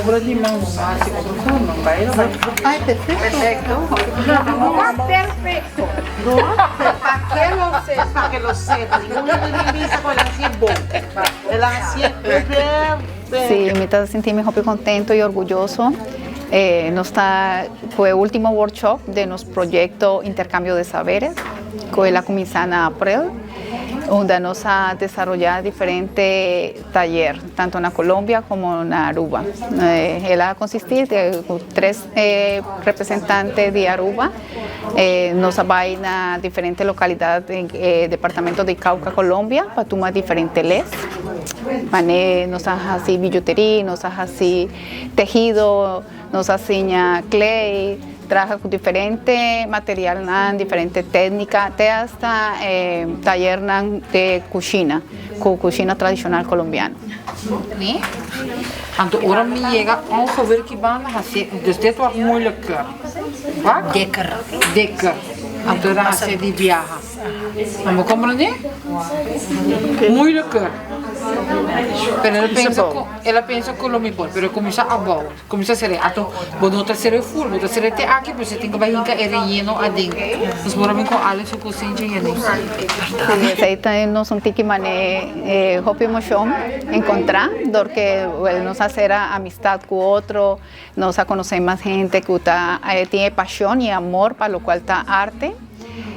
Obra di man bo hasi otro forma bai lo bai. Ay perfecto. Perfecto. Pa ke lo sepa. Pa ke lo sepa. Ningun hende ni bisa ku el a hasié bon. El a hasié perfecto. Sí, mi ta sinti mi hopi contento y orguyoso. Nos ta cu e ultimo workshop den nos proyecto Intercambio de Saberes, cu el a cuminsa na april, unda nos a desaroya diferente tayer, tanto na Colombia como na Aruba. El a consisti di tres representante di Aruba. Nos a bay na diferente localidad den e departamento di Cauca, Colombia, pa tuma diferente les. Mane nos a haci billuteria, nos a haci tehido, nos a siña klei, traha ku diferente materialnan, diferente téknika, te asta tayernan de kushina, ku kushina tradishonal kolombiano. Anto ora mi yega ongeveer ki banda hasi, dus dit wordt moeilijker. Wat? Dikker. Dikker. Anto ora hasi di biaha. Bo comprende? Moeilijker. Pero el a pensa ku, el a pensa ku lo mi por, pero kuminsá abou. Kuminsá sere ato bo no ta sere ful, bo ta sere te aki pero si tin ku bai hinka e reyeno aden. Nos por a bin ku Alex su kusincha yene. Sí, esei ta nos un tiki mane hopi emoshon enkontrá dor ke wel nos a sera amistad ku otro, nos a konosé mas hende ku ta tin e pashon i amor pa lokual ta arte.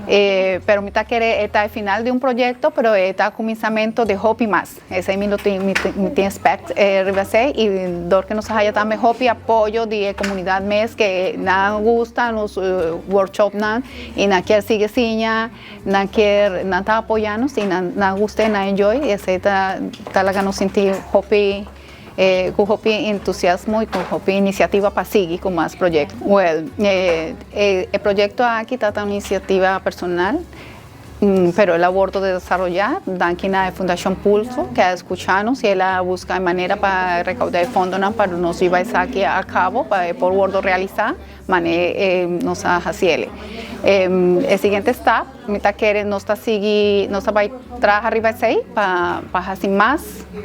Pero mi ta kere e ta e final di un proyekto pero e ta kuminsamentu di hopi mas. Esei mi lo tin mi tin expect riba esei y dor ke nos a haya tambe hopi apoyo di e comunidad mes ke nan gusta nos workshopnan y nan kier sigui siña, nan kier nan ta apoya nos y nan nan gusta y nan enjoy y esei ta ta laga nos sinti hopi ku hopi entusiasmo y ku hopi iniciativa pa sigui ku mas proyecto. Well e proyecto aki ta ta un iniciativa personal. Pero el a wordo desaroyá danki na e Fundashon Pulso ke a skuchá nos i el a buska e manera pa rekaudá e fondonan pa nos hiba esaki a kabo pa e por wordo realisá manera nos a hasi el. E siguiente stap mi ta kere nos ta sigui nos ta bai traha riba esei pa pa hasi mas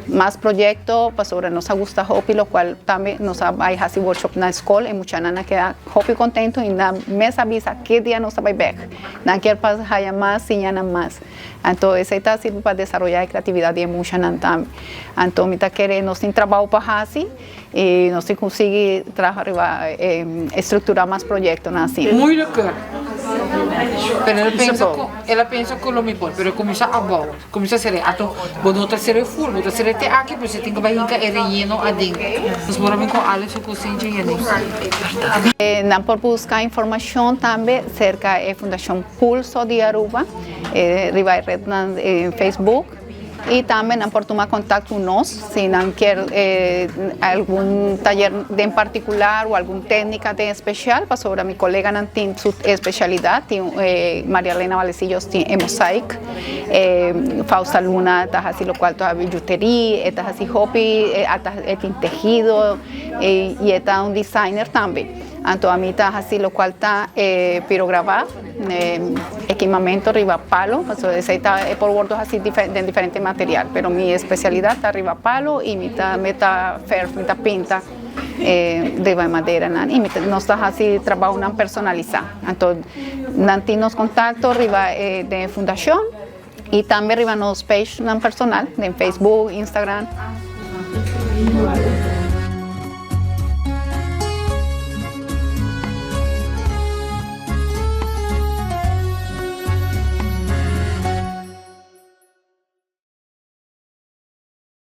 mas proyekto pasobra nos a gusta hopi lokual tambe nos a bai hasi workshop na skol e muchanan a keda hopi kontento i nan mes a bisa ki dia nos ta bai bèk. Nan kier pa haya mas, siña nan mas. Anto esei ta sirbi pa desaroyá e kreatividat di e muchanan tambe. Anto mi ta kere nos tin trabou pa hasi i nos tin ku sigui traha riba strukturá mas proyektonan asina. Moeilijker. Pero el a pensa ku el a pensa ku lo mihor, pero kuminsá abou. Kuminsá sere ato bo no ta sere ful, bo ta sere te aki pero si tin ku bai hinka e reyeno aden. Nos por a bin ku Alex su kusincha yene. Nan por buska informashon tambe serka e Fundashon Pulso di Aruba riba e rednan Facebook i tambe nan por tuma kontakto ku nos si nan kier algun tayer den partikular o algun téknika den espesial pasobra mi koleganan tin su espesialidat tin Maria Elena Valecillos tin e mosaic. Fausta Luna ta hasi lokual ta bijuterí, e ta hasi hopi, e tin tehido i e ta un designer tambe. Anto ami ta hasi lokual ta pirograbá, e kimamentu riba palo, pasobra esei ta e por wòrdu hasi den diferente material, pero mi espesialidat ta riba palo i mi ta mi ta fèrf, mi ta pinta riba e maderanan i nos ta hasi trabounan personalisá. Anto nan tin nos contacto riba e den e fundacion y tambe riba nos pagenan personal den Facebook, Instagram.